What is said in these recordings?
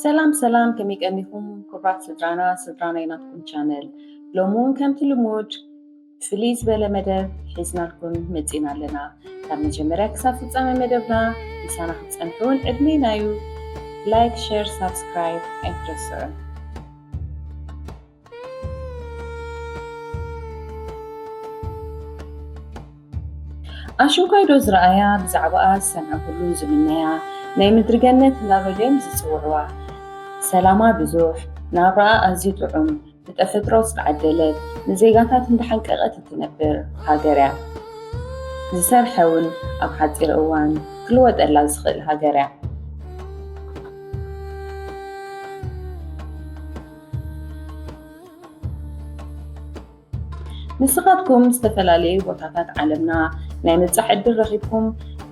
ሰላም ሰላም፣ ከመይ ቀኒኹም ክቡራት ስድራና፣ ስድራ ናይ ናትኩም ቻነል። ሎሚ እውን ከምቲ ልሙድ ፍልይ ዝበለ መደብ ሒዝናልኩም መጺና ኣለና። ካብ መጀመርያ ክሳብ ፍጻመ መደብና ምሳና ክትጸንሑ እውን ዕድሜና እዩ። ላይክ፣ ሸር፣ ሳብስክራይብ ኣይትረስዑ። ኣሽንኳይ ዶ ዝረኣያ፣ ብዛዕባኣ ዝሰምዐ ኩሉ ዝምነያ፣ ናይ ምድሪ ገነት እንዳበሉ እዮም ዝጽውዕዋ። ሰላማ ብዙሕ፣ ናብራኣ ኣዝዩ ጥዑም፣ ብተፈጥሮ ዝተዓደለት፣ ንዜጋታት እንዳሓንቀቐት እትነብር ሃገር እያ። ዝሰርሐ እውን ኣብ ሓጺር እዋን ክልወጠላ ዝኽእል ሃገር እያ። ንስኻትኩም ዝተፈላለዩ ቦታታት ዓለምና ናይ ምብጻሕ ዕድል ረኺብኩም፣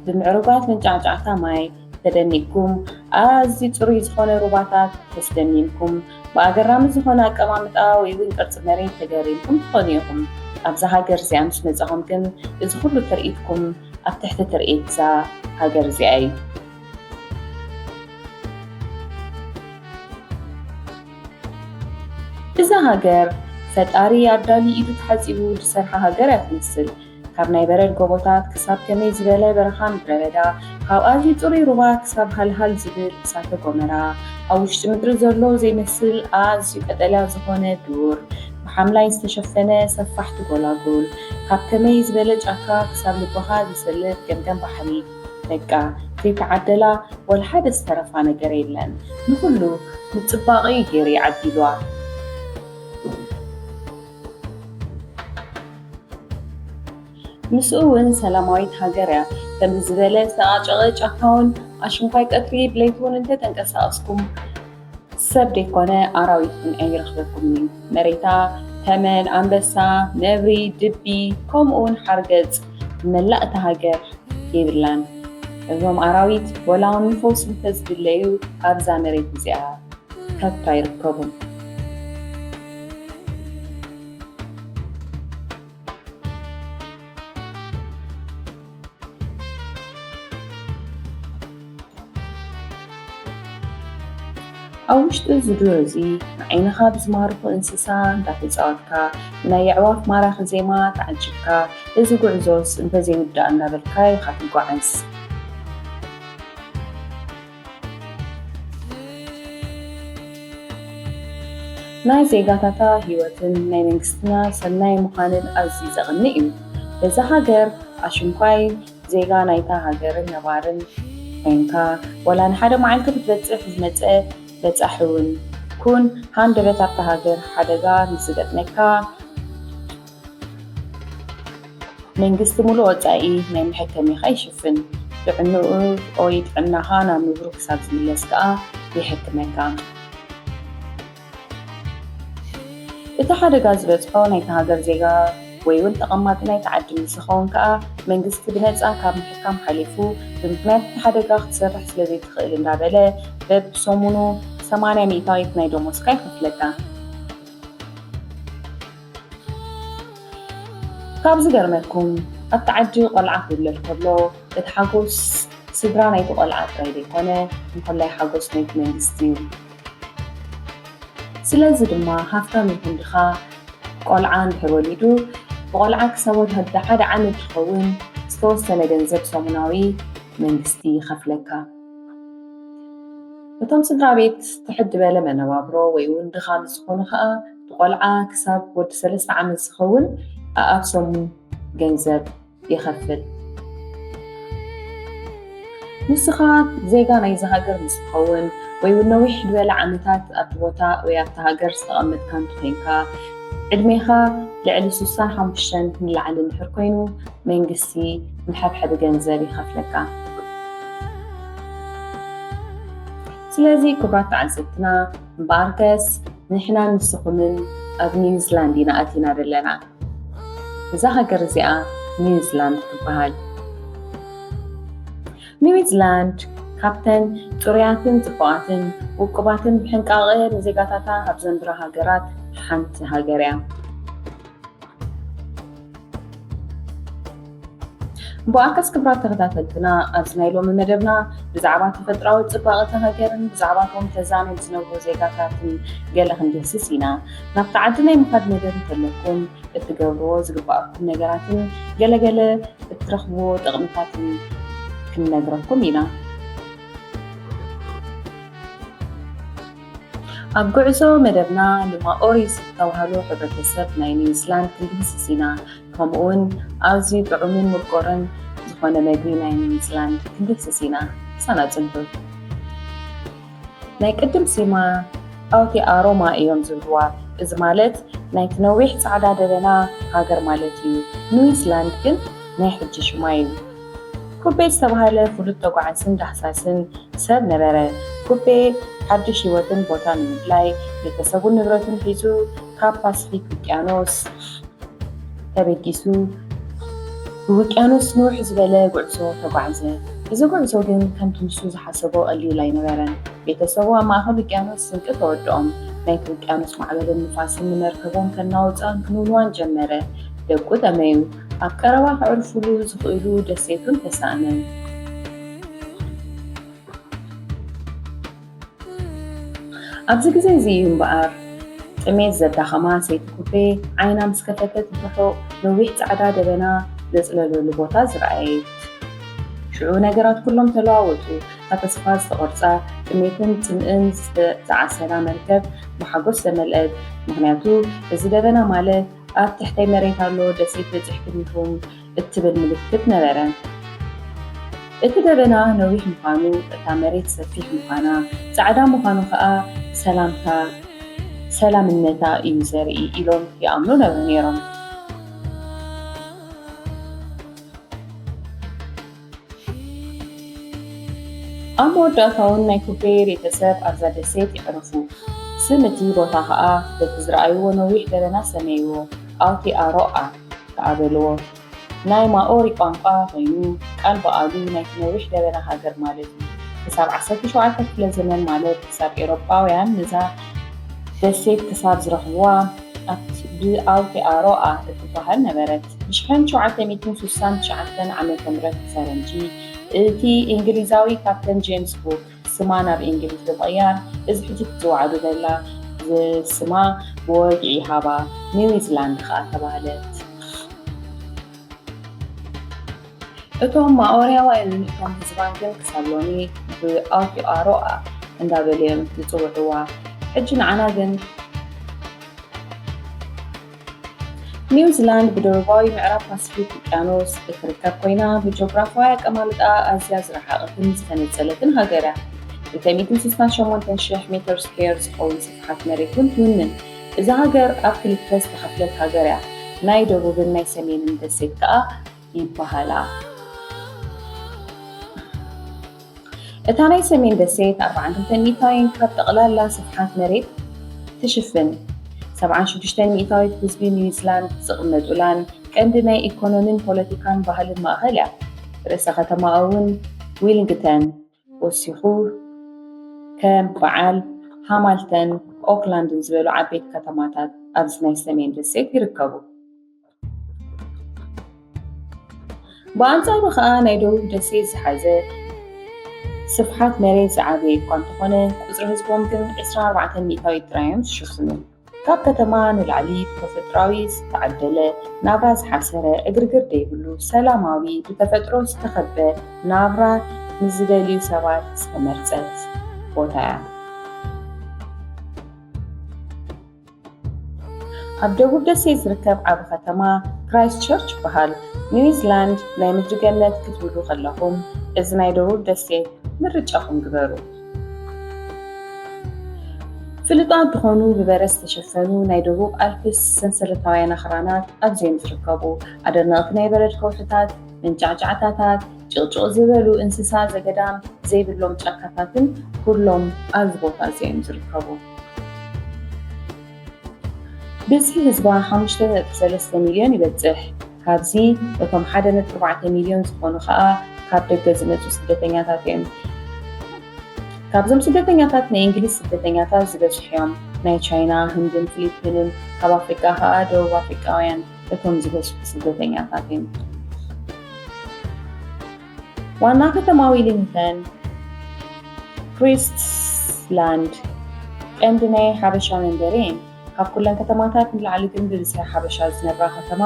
ብምዕሩጋት መንጫዕጫዕታ ማይ ተደኒቕኩም፣ ኣዝዩ ጽሩይ ዝኾነ ሩባታት ተስደሚምኩም፣ ብኣገራሚ ዝኾነ ኣቀማምጣ ወይ እውን ቅርጺ መሬት ተገሪምኩም ትኾኑ ኢኹም። ኣብዛ ሃገር እዚኣ ምስ መጻኹም ግን፣ እዚ ኩሉ ትርኢትኩም ኣብ ትሕቲ ትርኢት እዛ ሃገር እዚኣ እዩ። እዛ ሃገር ፈጣሪ ኣዳሊ ኢዱ ተሓጺቡ ዝሰርሓ ሃገር እያ ትመስል። ካብ ናይ በረድ ጎቦታት ክሳብ ከመይ ዝበለ በረኻ ምድረ በዳ፣ ካብ ኣዝዩ ጽሩይ ሩባ ክሳብ ሃልሃል ዝብል እሳተ ጎመራ፣ ኣብ ውሽጢ ምድሪ ዘሎ ዘይመስል ኣዝዩ ቀጠልያ ዝኾነ ዱር፣ ብሓምላይ ዝተሸፈነ ሰፋሕቲ ጎላጉል፣ ካብ ከመይ ዝበለ ጫካ ክሳብ ልብኻ ዝሰልብ ገምገም ባሕሪ፣ በቃ፣ ዘይተዓደላ ወላ ሓደ ዝተረፋ ነገር የለን። ንኹሉ ንጽባቐ እዩ ገይሩ ይዓዲልዋ። ምስኡ እውን ሰላማዊት ሃገር እያ። ከምዚ ዝበለ ዝተዓጨቐ ጫካ እውን ኣሽንኳይ ቀትሪ ብለይቲ እውን እንተተንቀሳቐስኩም ሰብ ደይኮነ ኣራዊት እውን ኣይረኽበኩምን እዩ። መሬታ ተመን፣ ኣንበሳ፣ ነብሪ፣ ድቢ፣ ከምኡ እውን ሓርገጽ መላእ እታ ሃገር የብላን። እዞም ኣራዊት ወላ እውን ንፈውሲ እንተዝድለዩ ኣብዛ መሬት እዚኣ ከቶ ኣይርከቡን። ኣብ ውሽጢ እዚ ዱር እዚ ንዓይንኻ ብዝማርኹ እንስሳ እንዳተጻወትካ፣ ብናይ ኣዕዋፍ ማራኺ ዜማ ተዓጂብካ፣ እዚ ጉዕዞስ እንተዘይውዳእ እንዳበልካ ኢኻ ትጓዓዝ። ናይ ዜጋታታ ህይወትን ናይ መንግስትና ሰናይ ምዃንን ኣዝዩ ዘቕንእ እዩ። በዛ ሃገር ኣሽንኳይ ዜጋ ናይታ ሃገርን ነባርን ኮይንካ፣ ዋላ ንሓደ መዓልቲ ክትበጽሕ ዝመጸ በጻሒ እውን ኩን፣ ሃንደበት ኣብታ ሃገር ሓደጋ ምስ ዝገጥመካ፣ መንግስቲ ሙሉእ ወጻኢ ናይ መሐከሚኻ ይሽፍን። ጥዕንኡ ወይ ጥዕናኻ ናብ ንቡሩ ክሳብ ዝምለስ ከኣ የሐክመካ። እቲ ሓደጋ ዝበጽሖ ናይታ ሃገር ዜጋ ወይ እውን ተቐማጢ ናይቲ ዓዲ ምስ ዝኸውን ከኣ፣ መንግስቲ ብነጻ ካብ ምሕካም ሓሊፉ፣ ብምኽንያት እቲ ሓደጋ ክትሰርሕ ስለ ዘይትኽእል እንዳበለ፣ በብሰሙኑ ሰማንያ ሚእታዊት ናይ ደሞዝካ ይኸፍለካ። ካብ ዝገርመኩም፣ ኣብቲ ዓዲ ቆልዓ ክውለድ ከሎ፣ እቲ ሓጎስ ስድራ ናይቲ ቆልዓ ጥራይ ዘይኮነ፣ እንኮላይ ሓጎስ ናይቲ መንግስቲ እዩ። ስለዚ ድማ፣ ሃፍታም ይኹን ድኻ፣ ቆልዓ እንድሕር ወሊዱ፣ ብቆልዓ ክሳብ ወዲ ሓደ ዓመት ዝኸውን ዝተወሰነ ገንዘብ ሰሙናዊ መንግስቲ ይኸፍለካ። እቶም ስድራ ቤት ትሕት ዝበለ መነባብሮ ወይ እውን ድኻ ምስ ዝኾኑ ከኣ፣ እቲ ቆልዓ ክሳብ ወዲ ሰለስተ ዓመት ዝኸውን ኣኣብ ሰሙን ገንዘብ ይኸፍል። ንስኻ ዜጋ ናይዚ ሃገር ምስ ትኸውን ወይ እውን ነዊሕ ዝበለ ዓመታት ኣብቲ ቦታ ወይ ኣብታ ሃገር ዝተቐመጥካ እንተኾይንካ፣ ዕድሜኻ ልዕሊ ስሳን ሓሙሽተን ንላዕሊ እንድሕር ኮይኑ፣ መንግስቲ ንሓድሕድ ገንዘብ ይኸፍለካ። ስለዚ ክቡራት ተዓዘብትና፣ እምበኣርከስ ንሕናን ንስኹምን ኣብ ኒውዚላንድ ኢና ኣቲና ዘለና። እዛ ሃገር እዚኣ ኒውዚላንድ ትበሃል። ኒውዚላንድ ካብተን ጽሩያትን ጽቡቓትን ውቁባትን ብሕንቃቐ ንዜጋታታ ካብ ዘንብራ ሃገራት ሓንቲ ሃገር እያ። ብኣካስ ክብራት ተኸታተልትና፣ ኣብዚ ናይ ሎሚ መደብና ብዛዕባ ተፈጥራዊ ጽባቐ እታ ሃገርን ብዛዕባ እቶም ተዛንዮም ዝነብሩ ዜጋታትን ገለ ክንድህስስ ኢና። ናብቲ ዓዲ ናይ ምኻድ መደብ እንተለኩም፣ እትገብርዎ ዝግባኣኩም ነገራትን ገለገለ እትረኽብዎ ጥቕምታትን ክንነግረኩም ኢና። ኣብ ጉዕዞ መደብና ንማኦሪ ዝተባህሉ ሕብረተሰብ ናይ ኒውዚላንድ ክንድህስስ ኢና። ከምኡውን ኣዝዩ ጥዑምን ምቁርን ዝኾነ መግቢ ናይ ኒውዚላንድ ክንድህስስ ኢና። ምሳና ጽንሑ። ናይ ቅድም ስማ ኣውቲ ኣሮማ እዮም ዝብልዋ። እዚ ማለት ናይቲ ነዊሕ ጻዕዳ ደበና ሃገር ማለት እዩ። ኒውዚላንድ ግን ናይ ሕጂ ሽማ እዩ። ኩቤ ዝተባህለ ፍሉጥ ተጓዓዝን ዳህሳስን ሰብ ነበረ። ኩቤ ሓድሽ ህይወትን ቦታን ንምድላይ ቤተሰቡን ንብረቱን ሒዙ ካብ ፓስፊክ ውቅያኖስ ተበጊሱ ብውቅያኖስ ንውሕ ዝበለ ጉዕዞ ተጓዕዘ። እዚ ጉዕዞ ግን ከምቲ ንሱ ዝሓሰቦ ቀሊል ኣይነበረን። ቤተሰቡ ኣብ ማእከል ውቅያኖስ ስንቂ ተወድኦም። ናይቲ ውቅያኖስ ማዕበልን ንፋስን ንመርከቦም ከናውጻን ክንውንዋን ጀመረ። ደቁ ጠመዩ። ኣብ ቀረባ ከዕርፉሉ ዝኽእሉ ደሴት እውን ተሳእነ። ኣብዚ ግዜ እዚ እዩ እምበኣር ጥሜት ዘዳኸማ ሰይቲ ኩቤ ዓይና ምስ ከፈተት ብርሑቕ ነዊሕ ጻዕዳ ደበና ዘጽለለሉ ቦታ ዝረኣየት። ሽዑ ነገራት ኩሎም ተለዋወጡ። እታ ተስፋ ዝተቖርጻ፣ ጥሜትን ጽምእን ዝተ-፣ ዝዓሰላ መርከብ ብሓጎስ ተመልአት። ምኽንያቱ እዚ ደበና ማለት ኣብ ትሕተይ መሬት ኣሎ፣ ደሴት በጺሕኩም ኢኹም እትብል ምልክት ነበረ። እቲ ደበና ነዊሕ ምዃኑ፣ እታ መሬት ሰፊሕ ምዃና፣ ጻዕዳ ምዃኑ ከኣ ሰላምታ፣ ሰላምነታ እዩ ዘርኢ ኢሎም ይኣምኑ ነበሩ ነይሮም። ኣብ መወዳእታ እውን ናይ ኩቤ ቤተሰብ ኣብዛ ደሴት የዕርፉ። ስም እቲ ቦታ ኸኣ በቲ ዝረኣይዎ ነዊሕ ደበና ሰመይዎ፣ ኣውቲ ኣሮኣ ከኣ በልዎ። ናይ ማኦሪ ቋንቋ ኾይኑ፣ ቃል ብቓሉ ናይቲ ነዊሕ ደበና ሃገር ማለት እዩ። ክሳብ ዓሰርተ ሸውዓተ ክፍለ ዘመን ማለት ክሳብ ኤውሮጳውያን ነዛ ደሴት ክሳብ ዝረኽብዋ፣ ኣብቲ ብኣውቲኣሮኣ እትበሃል ነበረት። ብሽሕን ሸውዓተ ሚእትን ስሳን ትሽዓተን ዓመተ ምህረት ብፈረንጂ፣ እቲ እንግሊዛዊ ካፕተን ጄምስ ኩክ ስማ ናብ እንግሊዝ ብምቕያር፣ እዚ ሕጂ ትጽውዓሉ ዘላ ስማ ብወግዒ ሃባ፣ ኒውዚላንድ ከኣ ተባህለት። እቶም ማኦሪያውያንን እቶም ህዝባን ግን ክሳብ ሎሚ ብኣውቲኣሮኣ እንዳበሉ እዮም ዝጽውዕዋ። ሕጂ ንዓና ግን ኒውዚላንድ ብደቡባዊ ምዕራብ ፓሲፊክ ውቅያኖስ እትርከብ ኮይና፣ ብጂኦግራፋዊ ኣቀማምጣ ኣዝያ ዝረሓቐትን ዝተነጸለትን ሃገር እያ። ክልተ ሚእትን ስሳን ሸሞንተን ሽሕ ሜትር ስኩዌር ዝኸውን ስፍሓት መሬት እውን ትውንን። እዛ ሃገር ኣብ ክልተ ዝተኸፍለት ሃገር እያ። ናይ ደቡብን ናይ ሰሜንን ደሴት ከኣ ይበሃላ። እታ ናይ ሰሜን ደሴት ኣርባዓን ክልተን ሚእታዊት ካብ ጠቕላላ ስፍሓት መሬት ትሽፍን። ሰብዓን ሽዱሽተን ሚእታዊት ህዝቢ ኒውዚላንድ ዝቕመጡላን ቀንዲ ናይ ኢኮኖሚን ፖለቲካን ባህልን ማእኸል እያ። ርእሰ ከተማኣ እውን ዊሊንግተን ወሲኹ ከም በዓል ሃማልተን ኦክላንድን ዝበሉ ዓበይቲ ከተማታት ኣብዚ ናይ ሰሜን ደሴት ይርከቡ። ብኣንጻሩ ኸኣ ናይ ደቡብ ደሴት ዝሓዘ ስፍሓት መሬት ዝዓበየ እኳ እንተኾነ፣ ቁጽሪ ህዝቦም ግን ዕስራን ኣርባዕተን ሚእታዊት ጥራይ እዮም ዝሽፍኑ። ካብ ከተማ ንላዕሊ ብተፈጥሮኣዊ ዝተዓደለ ናብራ ዝሓሰረ ዕግርግር ዘይብሉ ሰላማዊ ብተፈጥሮ ዝተኸበ ናብራ ንዝደልዩ ሰባት ዝተመርጸት ቦታ እያ። ኣብ ደቡብ ደሴት ዝርከብ ዓቢ ከተማ ክራይስት ቸርች ይበሃል። ኒውዚላንድ ናይ ምድሪ ገነት ክትብሉ ከለኹም እዚ ናይ ደቡብ ደሴት ምርጫኹም ግበሩ። ፍሉጣት ዝኾኑ ብበረድ ዝተሸፈኑ ናይ ደቡብ ኣልፕስ ሰንሰለታውያን ኣኽራናት ኣብዚኦም ዝርከቡ ኣደነቕቲ ናይ በረድ ከውሕታት፣ መንጫዕጫዕታታት፣ ጭቕጭቕ ዝበሉ እንስሳ ዘገዳም ዘይብሎም ጫካታትን ኩሎም ኣብዚ ቦታ እዚኦም ዝርከቡ። ብዝሒ ህዝባ ሓሙሽተ ነጥቢ ሰለስተ ሚልዮን ይበጽሕ። ካብዚ እቶም ሓደ ነጥቢ ኣርባዕተ ሚልዮን ዝኾኑ ኸኣ ካብ ደገ ዝመጹ ስደተኛታት እዮም። ካብዞም ስደተኛታት ናይ እንግሊዝ ስደተኛታት ዝበዝሑ እዮም። ናይ ቻይና፣ ህንድን ፊሊፒንን፣ ካብ ኣፍሪቃ ኸኣ ደቡብ ኣፍሪቃውያን እቶም ዝበዝሑ ስደተኛታት እዮም። ዋና ከተማ ዊሊንግተን፣ ክሪስትስላንድ፣ ቀንዲ ናይ ሓበሻ መንበሪ እየን። ካብ ኩለን ከተማታት ንላዕሊ ግን ብብዝሒ ሓበሻ ዝነብራ ከተማ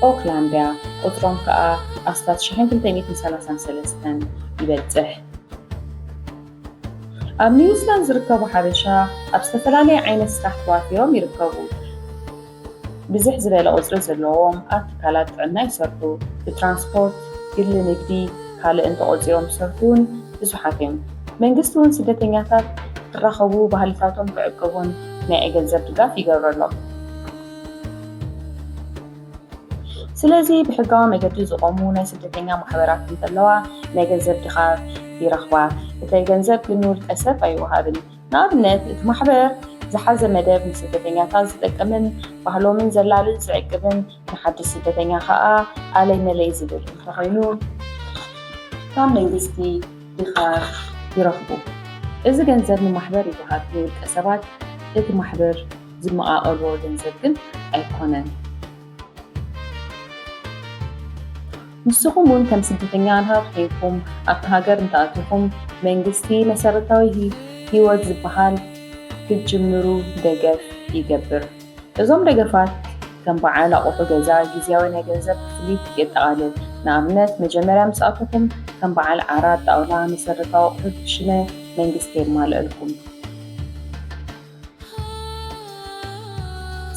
ኦክላንድ እያ። ቁጽሮም ከኣ ኣስታት ሽሕን ክልተ ሚእትን ሰላሳን ሰለስተን ይበጽሕ። ኣብ ኒውዚላንድ ዝርከቡ ሓበሻ ኣብ ዝተፈላለየ ዓይነት ስራሕ ተዋፊሮም ይርከቡ። ብዝሕ ዝበለ ቁጽሪ ዘለዎም ኣብ ትካላት ጥዕና ይሰርሑ፣ ብትራንስፖርት፣ ግሊ ንግዲ፣ ካልእን ተቖጺሮም ዝሰርሑ እውን ብዙሓት እዮም። መንግስቲ እውን ስደተኛታት ክራኸቡ፣ ባህልታቶም ክዕቅቡን ናይ ገንዘብ ድጋፍ ይገብረሎም። ስለዚ ብሕጋዊ መገዲ ዝቖሙ ናይ ስደተኛ ማሕበራት እንተለዋ ናይ ገንዘብ ድጋፍ ይረኽባ። እቲ ገንዘብ ግን ንውልቀ ሰብ ኣይወሃብን። ንኣብነት እቲ ማሕበር ዝሓዘ መደብ ንስደተኛታት ዝጠቅምን ባህሎምን ዘላልን ዝዕቅብን ንሓድሽ ስደተኛ ከኣ ኣለይ መለይ ዝብል እንተኾይኑ ካብ መንግስቲ ድጋፍ ይረኽቡ። እዚ ገንዘብ ንማሕበር ይወሃብ፣ ንውልቀ ሰባት እቲ ማሕበር ዝመቓቐልዎ ገንዘብ ግን ኣይኮነን። ንስኹም እውን ከም ስደተኛታት ኮይንኩም ኣብቲ ሃገር እንተኣቲኹም መንግስቲ መሰረታዊ ሂ- ህይወት ዝበሃል ክትጅምሩ ደገፍ ይገብር። እዞም ደገፋት ከም በዓል ኣቑሑ ገዛ፣ ግዝያዊ ናይ ገንዘብ ክፍሊት የጠቓልል። ንኣብነት መጀመርያ ምስ ኣተኹም ከም በዓል ዓራት፣ ጣውላ፣ መሰረታዊ ኣቑሑት ክሽነ መንግስቲ የማልኣልኩም።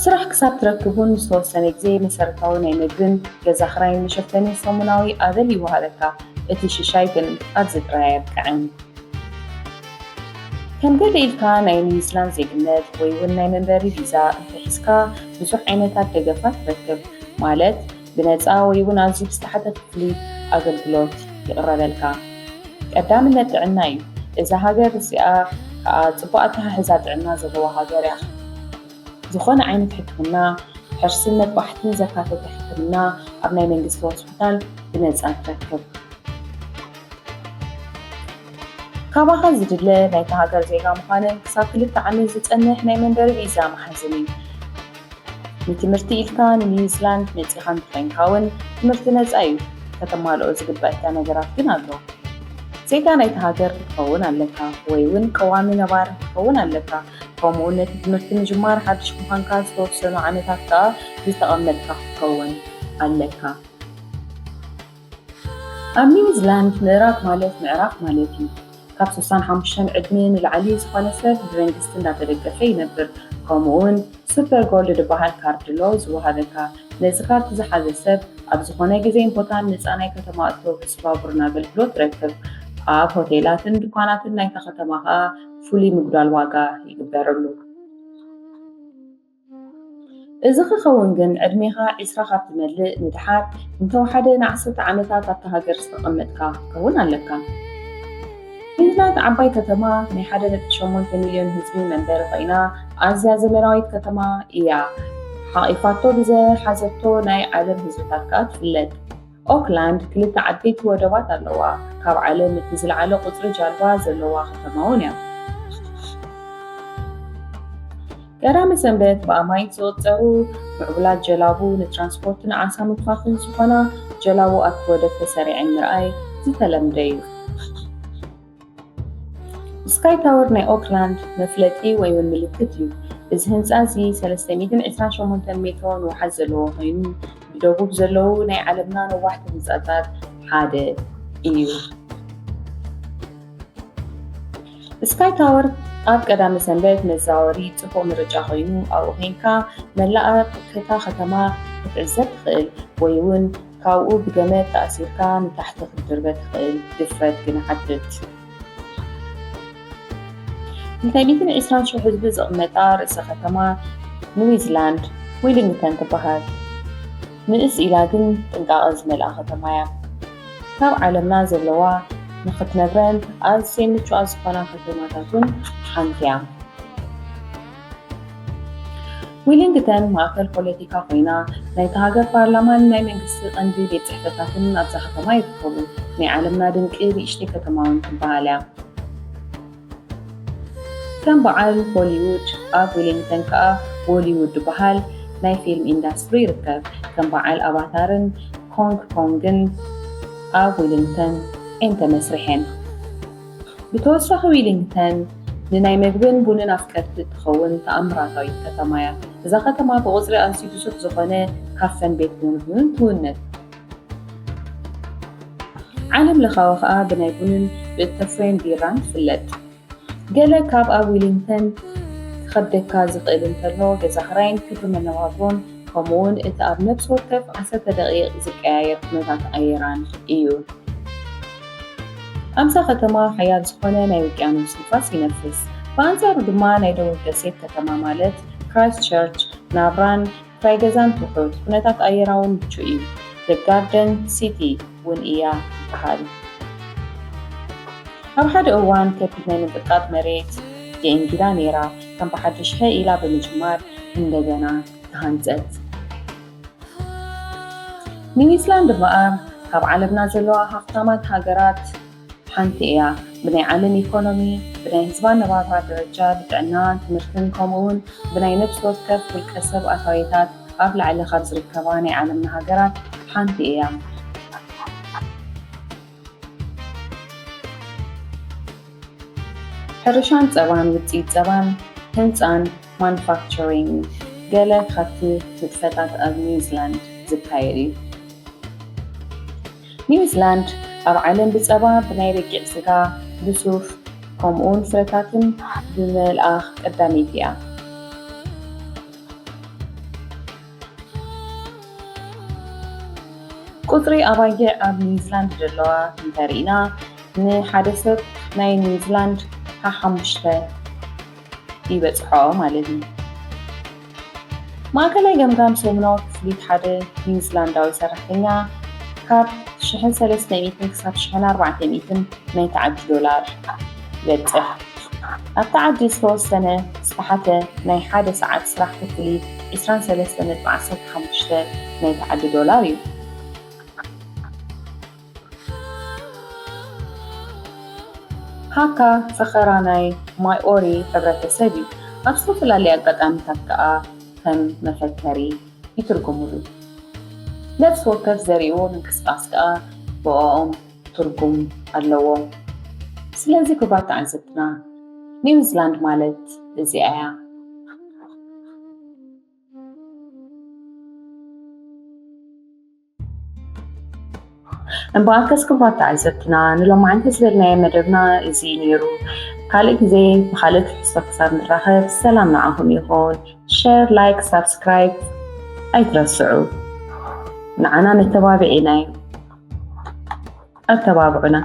ስራሕ ክሳብ ትረክቡን ዝተወሰነ ግዜ መሰረታዊ ናይ ምግብን ገዛ ክራይን መሸፈኒ ሰሙናዊ ኣበል ይወሃበካ። እቲ ሽሻይ ግን ኣብዚ ጥራይ ኣየብቅዕን። ከም ገለ ኢልካ ናይ ኒውዚላንድ ዜግነት ወይ እውን ናይ መንበሪ ቪዛ እንተሒዝካ ብዙሕ ዓይነታት ደገፋት ትረክብ። ማለት ብነጻ ወይ እውን ኣዝዩ ብዝተሓተ ክፍሊት ኣገልግሎት ይቕረበልካ። ቀዳምነት ጥዕና እዩ። እዛ ሃገር እዚኣ ከኣ ጽቡቕ ኣተሓሕዛ ጥዕና ዘለዋ ሃገር እያ። ዝኾነ ዓይነት ሕክምና፣ ሕርስን መጥባሕትን ዘካተተ ሕክምና ኣብ ናይ መንግስቲ ሆስፒታል ብነጻ ትረክብ። ካባኻ ዝድለ ናይታ ሃገር ዜጋ ምዃንን ክሳብ ክልተ ዓመት ዝጸንሕ ናይ መንበሪ ቪዛ መሓዝን እዩ። ንትምህርቲ ኢልካ ንኒውዚላንድ መጺኻ እንተኾይንካ እውን ትምህርቲ ነጻ እዩ። ከተማልኦ ዝግበኣካ ነገራት ግን ኣሎ። ዜጋ ናይቲ ሃገር ክትኸውን ኣለካ ወይ እውን ቀዋሚ ነባሪ ክትኸውን ኣለካ። ከምኡውን ነቲ ትምህርቲ ምጅማር ሓድሽ ምዃንካ ዝተወሰኑ ዓመታት ከኣ ዝተቐመጥካ ክትከውን ኣለካ። ኣብ ኒውዚላንድ ምእራግ ማለት ምዕራፍ ማለት እዩ። ካብ ስሳን ሓሙሽተን ዕድመ ንላዕሊ ዝኾነ ሰብ ብመንግስቲ እንዳተደገፈ ይነብር። ከምኡውን ሱፐር ጎልድ ዝበሃል ካርድ ኣሎ ዝወሃበካ። ነዚ ካርድ ዝሓዘ ሰብ ኣብ ዝኾነ ግዜን ቦታን ነጻ ናይ ከተማ ኣውቶቡስ ባቡርን ኣገልግሎት ትረክብ። ኣብ ሆቴላትን ድኳናትን ናይታ ከተማ ከኣ ፍሉይ ምጉዳል ዋጋ ይግበረሉ። እዚ ክኸውን ግን ዕድሜኻ ዒስራ ካብ ትመልእ ንደሓር እንተወሓደ ንዓሰርተ ዓመታት ኣብታ ሃገር ዝተቐመጥካ ክትከውን ኣለካ። ኒውዚላንድ ዓባይ ከተማ ናይ ሓደ ነጥቢ ሸሞንተ ሚልዮን ህዝቢ መንበሪ ኮይና ኣዝያ ዘመናዊት ከተማ እያ። ሓቒፋቶ ብዝሓዘቶ ናይ ዓለም ህዝብታት ከኣ ትፍለጥ። ኦክላንድ ክልተ ዓበይቲ ወደባት ኣለዋ። ካብ ዓለም እቲ ዝለዓለ ቁጽሪ ጃልባ ዘለዋ ከተማ እውን እያ። ቀዳመ ሰንበት ብኣማይት ዝቑጸሩ ምዕቡላት ጀላቡ ንትራንስፖርትን ዓሳ ምጉፋፍን ዝኾና ጀላቡ ኣብቲ ወደብ ተሰሪዐን ምርኣይ ዝተለምደ እዩ። ስካይ ታወር ናይ ኦክላንድ መፍለጢ ወይ እውን ምልክት እዩ። እዚ ህንጻ እዚ ሰለስተ ሚእትን ዕስራን ሸሞንተን ሜትሮ ንውሓት ዘለዎ ኮይኑ ብደቡብ ዘለዉ ናይ ዓለምና ነዋሕቲ ህንጻታት ሓደ እዩ። ስካይ ታወር ኣብ ቀዳመ ሰንበት መዛወሪ ጽቡቕ ምርጫ ኮይኑ ኣብኡ ኮይንካ መላእ እታ ከተማ ክትዕዘብ ትኽእል ወይ እውን ካብኡ ብገመድ ተኣሲርካ ንታሕቲ ክትድርበ ትኽእል። ድፍረት ግን ይሓትት። ክልተ ሚእትን ዕስራን ሽሕ ህዝቢ ዝቕመጣ ርእሰ ከተማ ኒውዚላንድ ዊሊንግተን ትበሃል። ንእስ ኢላ ግን ጥንቃቐ ዝመልኣ ከተማ እያ። ካብ ዓለምና ዘለዋ ንኽትነብረን ኣዝየን ምቹኣት ዝኾና ከተማታት እውን ሓንቲ እያ። ዊሊንግተን ማእከል ፖለቲካ ኮይና ናይታ ሃገር ፓርላማን ናይ መንግስቲ ቀንዲ ቤት ጽሕፈታትን ኣብዛ ከተማ ይርከቡ። ናይ ዓለምና ድንቂ ንእሽተይ ከተማ እውን ትበሃል እያ። ከም በዓል ሆሊውድ ኣብ ዊሊንግተን ከኣ ቦሊውድ ዝበሃል ናይ ፊልም ኢንዳስትሪ ይርከብ። ከም በዓል ኣቫታርን ኮንግ ኮንግን ኣብ ዊሊንግተን እየን ተመስሪሐን። ብተወሳኺ ዊሊንግተን ንናይ መግብን ቡንን ኣፍቀርቲ እትኸውን ተኣምራታዊት ከተማ እያ። እዛ ከተማ ብቑጽሪ ኣዝዩ ብዙሕ ዝኾነ ካፈን ቤት መግብን ትውንን። ዓለም ለኻዊ ኸኣ ብናይ ቡንን ብእተፍርዮን ቢራን ትፍለጥ። ገለ ካብ ኣብ ዊሊንግተን ክኸብደካ ዝኽእል እንተሎ፣ ገዛ ክራይን ክብሪ መነባብሮን፣ ከምኡውን እቲ ኣብ ነፍሲ ወከፍ ዓሰርተ ደቂቕ ዝቀያየር ኩነታት ኣየራን እዩ። ኣብዛ ከተማ ሓያል ዝኾነ ናይ ውቅያኖስ ንፋስ ይነፍስ። ብኣንጻሩ ድማ ናይ ደቡብ ደሴት ከተማ ማለት ክራይስት ቸርች ናብራን ክራይ ገዛን ትሑት፣ ኩነታት ኣየራ እውን ምቹእ እዩ። The Garden City እውን እያ ትበሃል። ኣብ ሓደ እዋን ከቢድ ናይ ምንቅጥቃጥ መሬት ደንጊዳ ነይራ፣ ከም ብሓድሽ ሀ ኢላ ብምጅማር እንደገና ተሃንጸት። ኒውዚላንድ እምበኣር ካብ ዓለምና ዘለዋ ሃፍታማት ሃገራት ሓንቲ እያ። ብናይ ዓለም ኢኮኖሚ፣ ብናይ ህዝባ ነባብራ ደረጃ፣ ብጥዕናን ትምህርትን ከምኡውን ብናይ ነፍሲ ወከፍ ውልቀ ሰብ ኣታዊታት ኣብ ላዕሊ ካብ ዝርከባ ናይ ዓለምና ሃገራት ሓንቲ እያ። ሕርሻን ጸባን፣ ውጽኢት ጸባን፣ ህንጻን ማኑፋክቸሪንግ ገለ ካብቲ ንጥፈታት ኣብ ኒውዚላንድ ዝካየድ እዩ። ኒውዚላንድ ኣብ ዓለም ብጸባ፣ ብናይ ረቂቕ ስጋ፣ ብሱፍ፣ ከምኡውን ፍረታትን ብምልኣኽ ቀዳመይቲ እያ። ቁጽሪ ኣባጊዕ ኣብ ኒውዚላንድ ዘለዋ እንተሪእና፣ ንሓደ ሰብ ናይ ኒውዚላንድ ሓሓሙሽተ ይበጽሖ ማለት እዩ። ማእከላይ ገምጋም ሰሙናዊ ክፍሊት ሓደ ኒውዚላንዳዊ ሰራሕተኛ ካብ ሽሕን ሰለስተ ሚእትን ክሳብ ሽሕን ኣርባዕተ ሚእትን ናይቲ ዓዲ ዶላር ይበጽሕ። ኣብቲ ዓዲ ዝተወሰነ ዝተሓተ ናይ ሓደ ሰዓት ስራሕ ክፍሊት ዕስራን ሰለስተን ነጥቢ ዓሰርተ ሓሙሽተ ናይቲ ዓዲ ዶላር እዩ። ሃካ ፈኸራ ናይ ማኦሪ ሕብረተሰብ እዩ። ኣብ ዝተፈላለዩ ኣጋጣሚታት ከኣ ከም መፈከሪ ይትርጉምሉ። ነፍሲ ወከፍ ዘርእዎ ምንቅስቃስ ከኣ ብኣኦም ትርጉም ኣለዎ። ስለዚ ክቡራት ተዓዘብትና፣ ኒውዚላንድ ማለት እዚኣ እያ። እምበኣርከስ ክቡራት ተዓዘብትና፣ ንሎማዓንቲ ዝበልናዮ መደብና እዚ እዩ ነይሩ። ካልእ ግዜ ብኻልእ ትሕዝቶ ክሳብ ንራኸብ ሰላም ንዓኹም ይኹን። ሸር፣ ላይክ፣ ሳብስክራይብ ኣይትረስዑ። ንዓና መተባብዒና እዩ። ኣተባብዑና።